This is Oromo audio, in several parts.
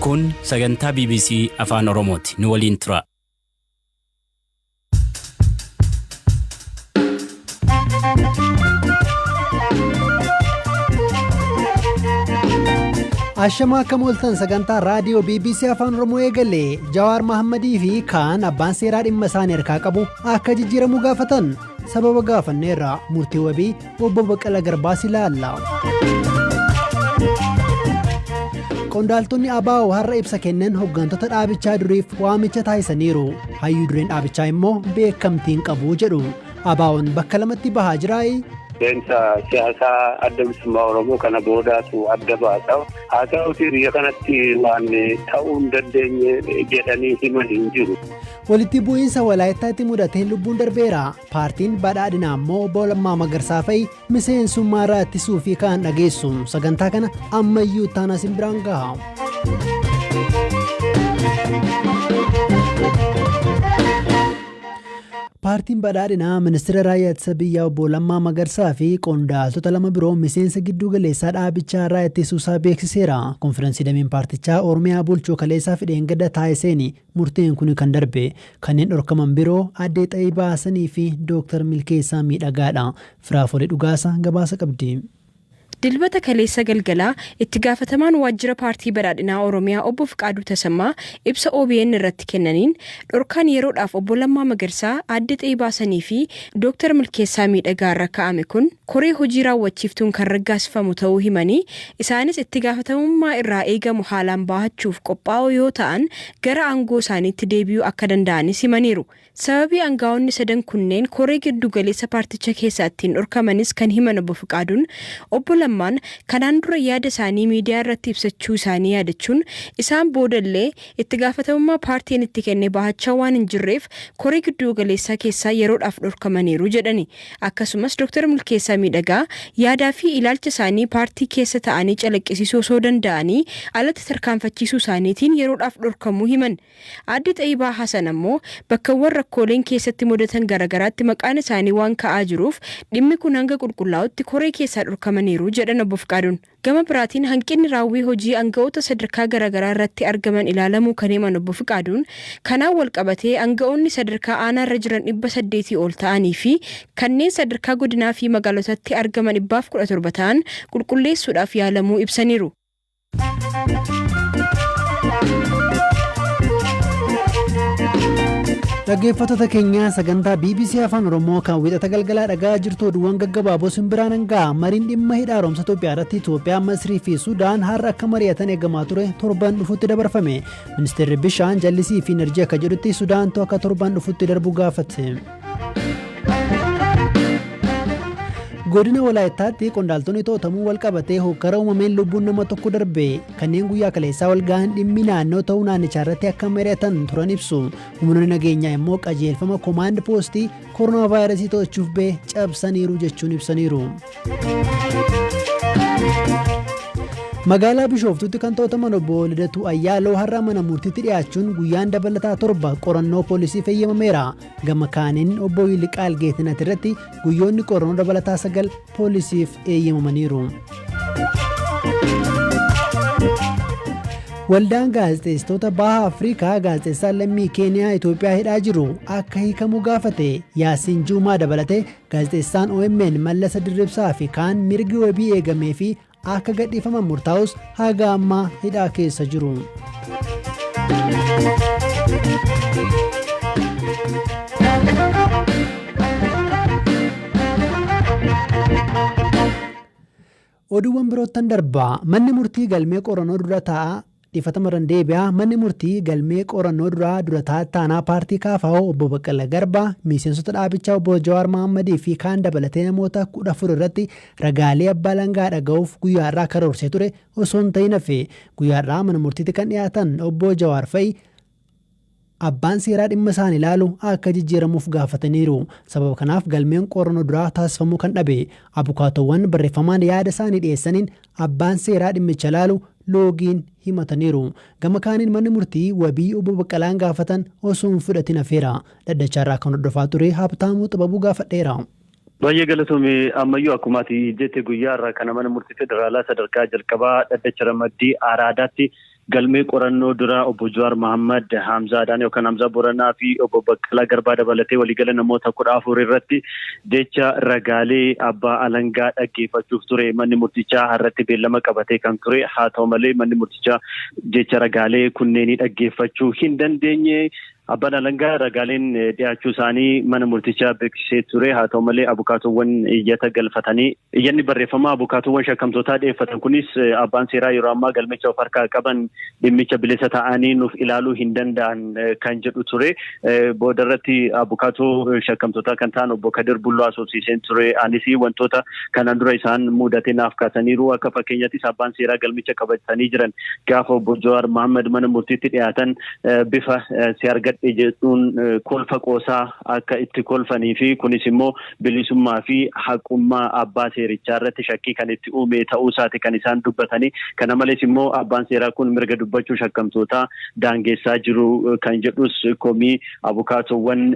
Kun sagantaa BBC Afaan Oromooti. Nu waliin tura. Ashamaa akkam ooltan sagantaa raadiyoo BBC Afaan Oromoo eegale. Jawaar Mahammadii fi kaan abbaan seeraa dhimma isaanii harkaa qabu akka jijjiiramu gaafatan sababa gaafanneerra murtii wabii obbo Baqqalaa Garbaas ilaalla. Qondaaltonni ABO har'a ibsa kennan hooggantoota dhaabichaa duriif waamicha taasisaniiru. Hayyuu dureen dhaabichaa immoo beekamtiin qabu jedhu. ABO'n bakka lamatti bahaa jiraayi. Deemsa siyaasaa adda bilisummaa Oromoo kana boodaatu adda baasa. Haa ta'uutii biyya kanatti waan ta'uu hin dandeenye jedhanii himan hin jiru. Walitti bu'iinsa Walaayittaatti mudateen lubbuun darbeera. Paartiin badhaadhinaa immoo obbo Lammaa Magarsaa fa'i miseensummaa irraa ittisuu fi kaan dhageessu. Sagantaa kana ammayyuu ittaanaa isin biraan gaha. Paartiin badhaadhinaa ministeera raayyaa ittisa biyyaa obbo Lammaa Magarsaa fi qondaaltota lama biroo miseensa gidduu galeessaa dhaabichaa irraa ittisuusaa beeksiseera. Konfiraansii dameen paartichaa Oromiyaa bulchuu kaleessaa fidheen gadda taasiseen murteen kun kan darbe. Kanneen dhorkaman biroo addee Xayii Baasanii fi Dooktar Milkeessaa Miidhagaadha. Firaafolee Dhugaasaa gabaasa qabdi. Dilbata kaleessa galgalaa itti gaafatamaan waajjira paartii badhaadhinaa Oromiyaa obbo Fiqaaduu Tasammaa ibsa OBN irratti kennaniin dhorkaan yeroodhaaf obbo Lammaa Magarsaa, aadde Xayii Baasanii fi Dooktar Milkeessaa Miidhagaa irra kaa'ame kun koree hojii raawwachiiftuun kan raggaasifamu ta'uu himanii isaanis itti gaafatamummaa irraa eegamu haalaan bahachuuf qophaa'oo yoo ta'an gara aangoo isaaniitti deebi'uu akka danda'anis himaniiru. Sababii aangaa'onni sadan kunneen koree giddu galeessa paarticha keessaa ittiin dhorkamanis kan himan obbo Fiqaaduun, obbo Lammaan kanaan dura yaada isaanii miidiyaa irratti ibsachuu isaanii yaadachuun isaan boodallee itti gaafatamummaa paartiin itti kenne bahachaa waan hin jirreef koree giddu galeessaa keessaa yeroodhaaf dhorkamaniiru jedhani. Akkasumas Dr. Milkeessaa Miidhagaa yaadaa fi ilaalcha isaanii paartii keessa ta'anii calaqqisiisuu osoo danda'anii alatti tarkaanfachiisuu isaaniitiin yeroodhaaf dhorkamuu himan. Aadde Xayibaa Hasan ammoo bakkawwan rakkooleen keessatti mudatan garaagaraatti maqaan isaanii waan ka'aa jiruuf dhimmi kun hanga qulqullaa'utti koree keessaa dhorkamaniiru jedhan obbo Fiqaaduun. Gama biraatiin hanqinni raawwii hojii aanga'oota sadarkaa garaagaraa irratti argaman ilaalamuu kan himan obbo Fiqaaduun kanaan wal qabatee aanga'oonni sadarkaa aanaarra jiran 800 ol ta'anii fi kanneen sadarkaa godinaa fi magaalotatti argaman 117 ta'an qulqulleessuudhaaf yaalamuu ibsaniiru. Dhaggeeffattoota keenya sagantaa BBC Afaan Oromoo kan wixata galgalaa dhagaa jirtu oduuwwan gaggabaaboo simbiraan hangaa mariin dhimma hidha haaromsa Itoophiyaa irratti Itoophiyaa, Masrii fi Sudaan har'a akka mari'atan eegamaa ture torban dhufutti dabarfame. Ministeerri bishaan jallisii fi enerjii akka jedhutti Sudaantu akka torban dhufutti darbu gaafate. Godina Walaayittaatti qondaaltonni to'atamuu wal qabatee hokkara uumameen lubbuun nama tokko darbe kanneen guyyaa kaleessaa wal gahan dhimmi naannoo ta'uu naannichaa irratti akka mari'atan turan ibsu. Humnoonni nageenyaa immoo qajeelfama koomaand poostii koronaa vaayirasii to'achuuf ba'e cabsaniiru jechuun ibsaniiru. Magaalaa Bishooftuutti kan to'ataman obbo Lidatuu Ayyaaloo har'a mana murtiitti dhiyaachuun guyyaan dabalataa 7 qorannoo poolisiif eeyyamameera. Gama kaaniin obbo Yiliqaal Geetinat irratti guyyoonni qorannoo dabalataa 9 poolisiif eeyyamamaniiru. Waldaan gaazexeessitoota Baha Afrikaa gaazexeessaan lammii Keeniyaa Itoophiyaa hidhaa jiru akka hiikamu gaafate. Yaasiin Juumaa dabalatee gaazexeessaan OMN Mallasa Dirribsaa fi kaan mirgi wabii eegamee fi akka gadhiifaman murtaa'us haga ammaa hidhaa keessa jiru. Oduuwwan biroottan darbaa manni murtii galmee qorannoo dura taa'aa dhiifatama irraan deebi'aa manni murtii galmee qorannoo duraa dura taa'aa paartii KFO obbo Baqqalaa Garbaa miseensota dhaabichaa obbo Jawaar Mahammadii fi kaan dabalatee namoota 14 irratti ragaalee abbaa langaa dhaga'uuf guyyaa har'aa karoorsee ture osoo hin ta'in hafe. Guyyaa har'aa mana murtiitti kan dhiyaatan obbo Jawaar fa'i abbaan seeraa dhimma isaan ilaalu akka jijjiiramuuf gaafataniiru. Sababa kanaaf galmeen qorannoo duraa taasifamuu kan dhabe abukaatowwan barreeffamaan yaada isaanii dhiyeessaniin abbaan seeraa dhimmicha ilaalu loogiin himataniiru. Gama kaaniin manni murtii wabii obbo Baqqalaan gaafatan osoo hin fudhatin hafeera. Dhaddachaarraa kan hordofaa ture Habtaamuu Xibabuu gaafadheera. Baay'ee galatoomii ammayyuu akkuma ati jette guyyaa irraa kana mana murtii federaalaa sadarkaa jalqabaa dhaddacha ramaddii Araadaatti Galmee qorannoo duraa obbo Jawaar Mohaammed, Hamzaa Adaanee yookaan Hamzaa Boranaa fi obbo Baqqalaa Garbaa dabalatee waliigala namoota 14 irratti jecha ragaalee abbaa alangaa dhaggeeffachuuf ture manni murtichaa har'atti beellama qabatee kan ture. Haa ta'u malee, manni murtichaa jecha ragaalee kunneenii dhaggeeffachuu hin dandeenye. Abbaan alangaa ragaaleen dhiyaachuu isaanii mana murtichaa beeksisee ture. Haa ta'u malee, abukaatowwan iyyata galfatanii, iyyanni barreeffamaa abukaatowwan shakkamtootaa dhiyeeffatan kunis abbaan seeraa yeroo ammaa galmicha of harkaa qaban dhimmicha bilisa ta'anii nuuf ilaaluu hin danda'an kan jedhu ture. Boodarratti abukaatoo shakkamtootaa kan ta'an obbo Kadir Bulloo haasofsiiseen ture. Anis wantoota kanaan dura isaan mudate naaf kaasaniiru. Akka fakkeenyattis abbaan seeraa galmicha qabatanii jiran gaafa obbo Jawaar Mohaammed mana murtiitti dhiyaatan bifa si argadhe jedhuun kolfa qoosaa akka itti kolfanii fi kunis immoo bilisummaa fi haqummaa abbaa seerichaa irratti shakkii kan itti uume ta'uu isaati kan isaan dubbatanii. Kana malees immoo abbaan seeraa kun mirga dubbachuu shakkamtootaa daangessaa jiru kan jedhus komii abukaatowwan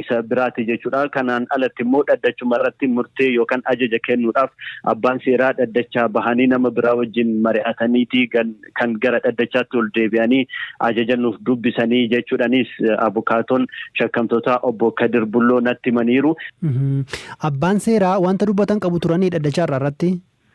isa biraati jechuudha. Kanaan alatti immoo dhaddachuma irratti murtee yookaan ajaja kennuudhaaf abbaan seeraa dhaddachaa bahanii nama biraa wajjin mari'ataniiti kan gara dhaddachaatti ol deebi'anii ajaja nuuf dubbisanii jechuudhaanis abukaatoon shakkamtoota obbo Kadir Bulloo natti himaniiru. Abbaan seeraa wanta dubbatan qabu turanii dhaddacha irratti?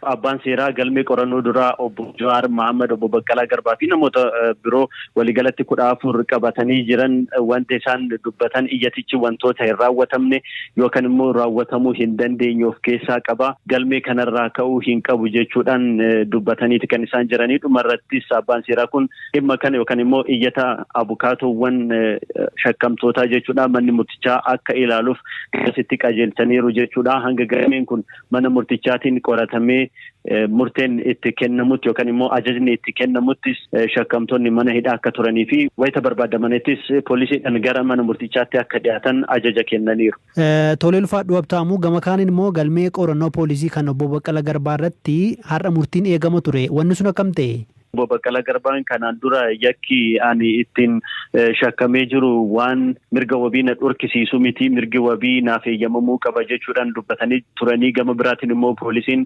Abbaan seeraa galmee qorannoo duraa obbo Jawaar Mohaammed, obbo Baqqalaa Garbaa fi namoota biroo waliigalatti 14 qabatanii jiran wanta isaan dubbatan iyyatichi wantoota hin raawwatamne yookaan immoo raawwatamuu hin dandeenye of keessaa qaba. Galmee kanarraa ka'uu hin qabu jechuudhaan dubbataniiti kan isaan jiranii. Dhumarrattis abbaan seeraa kun dhimma kana yookaan immoo iyyata abukaatowwan shakkamtootaa jechuudha manni murtichaa akka ilaaluuf akkasitti qajeelchaniiru jechuudha. Hanga galmeen kun mana murtichaatiin qoratamee murteen itti kennamutti yookaan immoo ajajni itti kennamuttis shakkamtoonni mana hidhaa akka turanii fi wayita barbaadamanittis poolisiidhaan gara mana murtichaatti akka dhiyaatan ajaja kennaniiru. Tolee, ulfaadhu Habtaamuu. Gama kaaniin immoo galmee qorannoo poolisii kan obbo Baqqalaa Garbaa irratti har'a murtiin eegama ture. Wanni sun akkam ta'e? Obbo Baqqalaa Garbaan kanaan dura yakki ani ittiin shakkamee jiru waan mirga wabii na dhorkisiisu miti, mirgi wabii naaf eeyyamamuu qaba jechuudhaan dubbatanii turanii. Gama biraatiin immoo poolisiin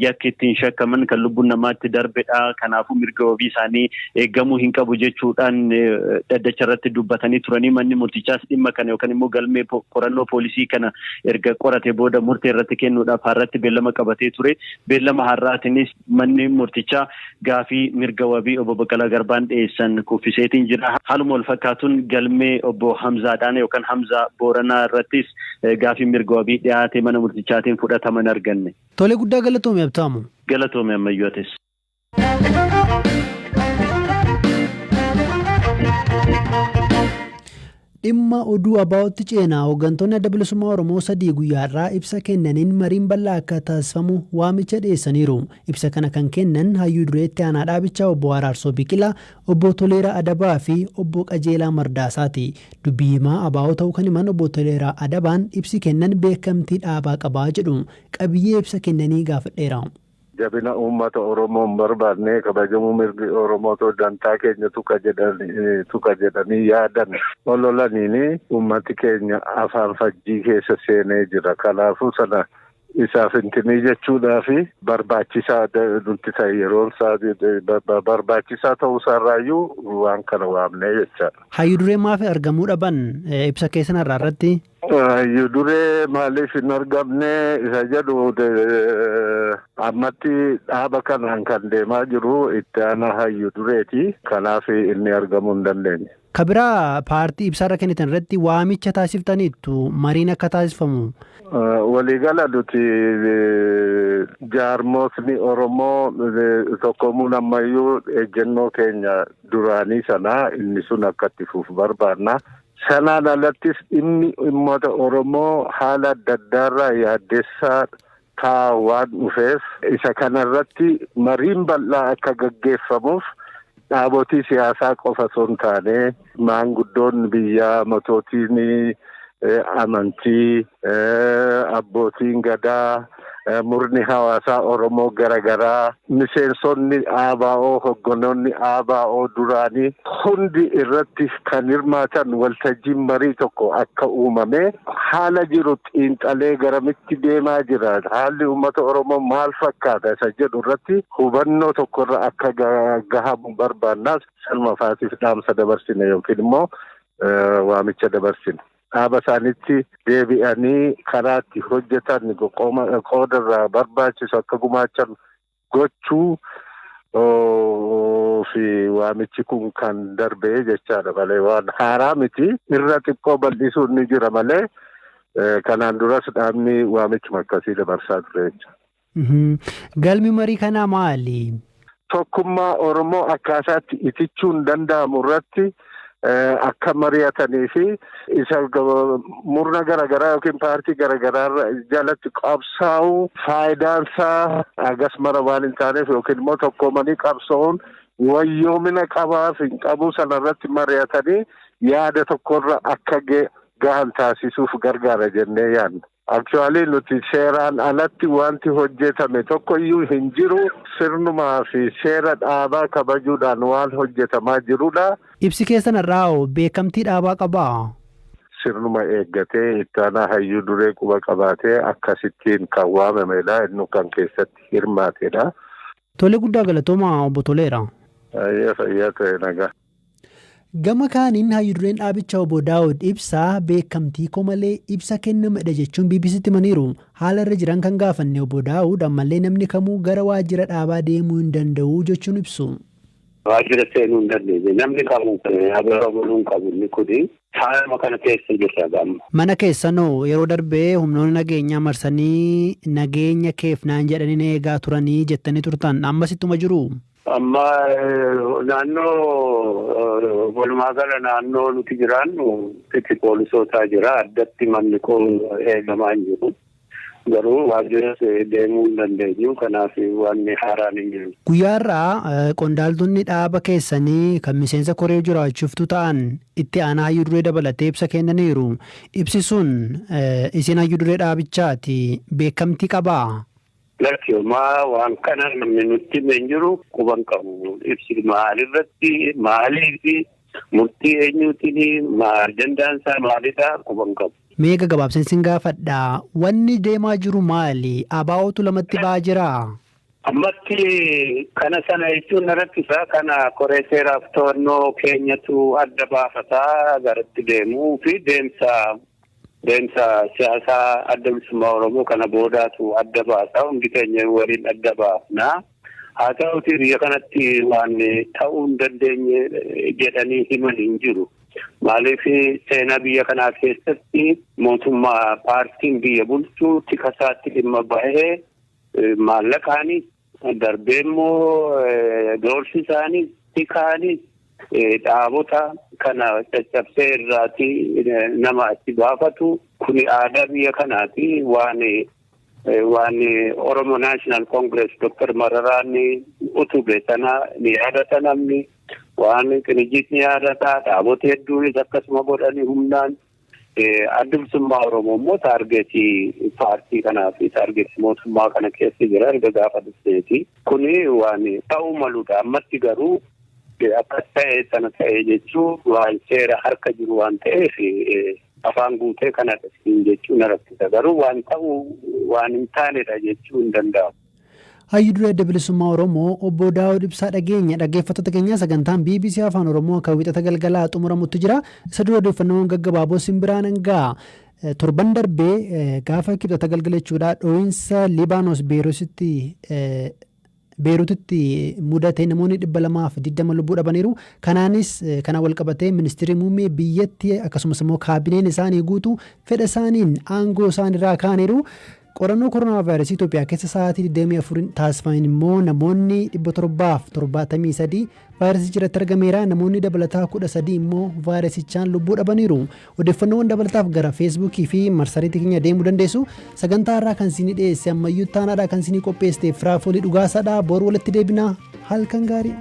yakki ittiin shakkaman kan lubbuun namaatti darbedha, kanaafuu mirga wabii isaanii eeggamuu hin qabu jechuudhaan dhaddacha irratti dubbatanii turanii. Manni murtichaas dhimma kana yookaan immoo galmee qorannoo poolisii kana erga qorate booda murtee irratti kennuudhaaf har'atti beellama qabatee ture. Beellama har'aatiinis manni murtichaa gaafii mirga wabii obbo Baqqalaa Garbaan dhiyeessan kuffiseetiin jira. Haaluma wal fakkaatuun galmee obbo Hamzaadhaan yookaan Hamzaa Booranaa irrattis gaafii mirga wabii dhiyaate mana murtichaatiin fudhataman arganne. Tolee, guddaa galatoome Habtaamu. Galatoome ammayyootis. Dhimma oduu ABO'tti ceenaa. Hooggantoonni Adda Bilisummaa Oromoo 3 guyyaarraa ibsa kennaniin mariin bal'aa akka taasifamu waamicha dhiyeessaniiru. Ibsa kana kan kennan hayyuu dureetti aanaa dhaabichaa obbo Araarsoo Biqilaa, obbo Toleeraa Adabaa fi obbo Qajeelaa Mardaasaati. Dubbii himaa ABO ta'uu kan himan obbo Toleeraa Adabaan ibsi kennan beekamtii dhaabaa qabaa jedhu. Qabiyyee ibsa kennanii gaafadheera. Jabina uummata Oromoo hin barbaanne, kabajamuu mirgi Oromootu dantaa keenya tuqa jedhanii yaadan ololaniini uummati keenya afaan fajjii keessa seenee jira. Kanaafuu sana isaaf intinii jechuudhaa fi barbaachisaa nutti ta'e, yeroon isaa barbaachisaa ta'uu isaarraayyuu waan kana waamnee jechaadha. Hayyuu duree maaf argamuu dhaban ibsa keessan irraa irratti? Hayyuu duree maaliif hin argamne isa jedhu, ammatti dhaaba kanaan kan deemaa jiru itti aanaa hayyuu dureeti. Kanaaf inni argamuu hin dandeenye. Kabiraa paartii ibsaarra kennitan irratti waamicha taasiftaniittu, mariin akka taasifamu. Waliigala nuti jaarmootni Oromoo tokkomuun ammayyuu ejjennoo keenya duraanii sanaa inni sun akka itti fufu barbaanna. Sanaan alattis dhimmi uummata Oromoo haala adda addaarraa yaaddessaa ta'aa waan dhufeef, isa kanarratti mariin bal'aa akka gaggeeffamuuf dhaabotii siyaasaa qofa osoo hin taane, maanguddoonni biyyaa, matootiin amantii, abbootiin gadaa, Murni hawaasaa Oromoo garaagaraa, miseensonni ABO, hogganoonni ABO duraanii hundi irratti kan hirmaatan waltajjiin marii tokko akka uumame, haala jiru xiinxalee garamitti deemaa jira, haalli uummata Oromoo maal fakkaata isa jedhu irratti hubannoo tokkorra akka gahamu barbaannaas sanuma faatiif dhaamsa dabarsine yookiin immoo waamicha dabarsine. Dhaaba isaaniitti deebi'anii karaa itti hojjetan, qooda irraa barbaachisu akka gumaachan gochuu fi waamichi kun kan darbee jechaadha malee waan haaraa miti. Irra xiqqoo bal'isuun ni jira malee kanaan duras dhaabni waamichuma akkasii dabarsaa ture jecha. Galmi marii kanaa maali? Tokkummaa Oromoo akkaataatti itichuun danda'amu irratti akka mari'atanii fi isa murna garaagaraa yookiin paartii garaagaraa jalatti qabsaa'uu faayidaansaa hagas mara waan hin taaneef yookiin immoo tokkoomanii qabsaa'uun wayyoomina qabaaf hin qabu sanarratti mari'atanii yaada tokkorra akka gahan taasisuuf gargaara jennee yaadna. Actually, nuti seeraan alatti wanti hojjetame tokko iyyuu hin jiru. Sirnumaa fi seera dhaabaa kabajuudhaan waan hojjetamaa jirudha. Ibsi keessan irraa beekamtii dhaabaa qabaa? Sirnuma eeggatee, ittaanaa hayyuu duree quba qabaatee akkasittiin kan waamamedha. Inni kan keessatti hirmaatedha. Tole, guddaa galatooma, obbo Toleera. Fayyaa, fayyaa ta'e, nagaa. Gama kaaniin hayyuu dureen dhaabichaa obbo Daawud Ibsaa beekamtii koo malee ibsa kennamedha jechuun BBCtti himaniiru. Haala irra jiran kan gaafanne obbo Daawud ammallee namni kamuu gara waajjira dhaabaa deemuu hin danda'u jechuun ibsu. Waajjira seenuu hin dandeenye. Namni kamuu abara godhuu hin qabu. Inni kuni haaluma kana keessa jirra gamma. Mana keessanoo yeroo darbee humnoonni nageenyaa marsanii nageenya keef naan jedhanii na eegaa turanii jettanii turtan, ammas ittuma jiru. Amma naannoo, walumaa gala naannoo nuti jiraannu itti poolisootaa jira. Addatti manni koo eegamaa hin jiru. Garuu waajjira deemuu hin dandeenyu. Kanaaf wanni haaraan hin jiru. Guyyaa har'aa qondaaltonni dhaaba keessanii kan miseensa koree jiraachuuftu ta'an itti aanaa hayyuu duree dabalatee ibsa kennaniiru. Ibsi sun isin hayyuu duree dhaabichaati, beekamtii qabaa? Lakki, homaa waan kana namni nutti hime hin jiru, quban qabu. Ibsi maalirratti, maaliif, murtii eenyuutiin, ajandaan isaa maalidha, quban qabu. Meeqa gabaabseen sin gaafadha. Wanni deemaa jiru maali? ABOtu lamatti ba'aa jiraa? Ammatti kana sana jechuun na rakkisa. Kana koree seeraaf to'annoo keenyatu adda baafataa garatti deemuu fi deemsa siyaasaa Adda Bilisummaa Oromoo kana boodaatu adda baasa. Hundi keenya waliin adda baafna. Haa ta'uti, biyya kanatti waan ta'uu hin dandeenye jedhanii himan hin jiru. Maaliif, seenaa biyya kanaa keessatti mootummaa paartiin biyya bulchu tikasaatti dhimma bahee, maallaqaanis darbee immoo doorsisaanis tikaanis dhaabota kana caccabsee irraati nama achi baafatu. Kuni aadaa biyya kanaati. Waan Oromo National Congress Dr. Mararaan utube sana ni yaadata namni. Waan Qinijjiit ni yaadata. Dhaabota hedduunis akkasuma godhanii humnaan. Adda Bilisummaa Oromoo immoo targetii paartii kanaa fi targetii mootummaa kana keessa jira erga gaafa dhufeeti. Kuni waan ta'uu maludha. Ammatti garuu akkas ta'e, sana ta'e jechuun waan seera harka jiru waan ta'eef afaan guutee kanadha siin jechuun na rakkisa. Garuu waan ta'uu waan hin taanedha jechuu hin danda'amu. Hayyuu duree Adda Bilisummaa Oromoo obbo Daawud Ibsaa dhageenya. Dhaggeeffattoota keenya, sagantaan BBC Afaan Oromoo kan Wixata galgalaa xumuramutti jira. Isa dura odeeffannoowwan gaggabaaboo simbiraan hangaa. Torban darbee gaafa Kibxata galgala jechuudha, dhoohinsa Libaanos Beeruutitti mudate namoonni 220 lubbuu dhabaniiru. Kanaanis kana wal qabatee ministeerri muummee biyyattii akkasumas immoo kaabineen isaanii guutuu fedha isaaniin aangoo isaaniirraa kaaniiru. Qorannoo koronaa vaayirasii Itoophiyaa keessa sa'aatii 24 taasifaman immoo namoonni 773 vaayirasichi irratti argameera. Namoonni dabalataa 13 immoo vaayirasichaan lubbuu dhabaniiru. Odeeffannoowwan dabalataaf gara Feesbuukii fi marsariitii keenya deemuu dandeessu. Sagantaa irraa kan isinii dhiyeesse Ammayyuu Taanaadha, kan isinii qopheessite Firaafoolii Dhugaasaadha. Boru walitti deebina, halkan gaarii.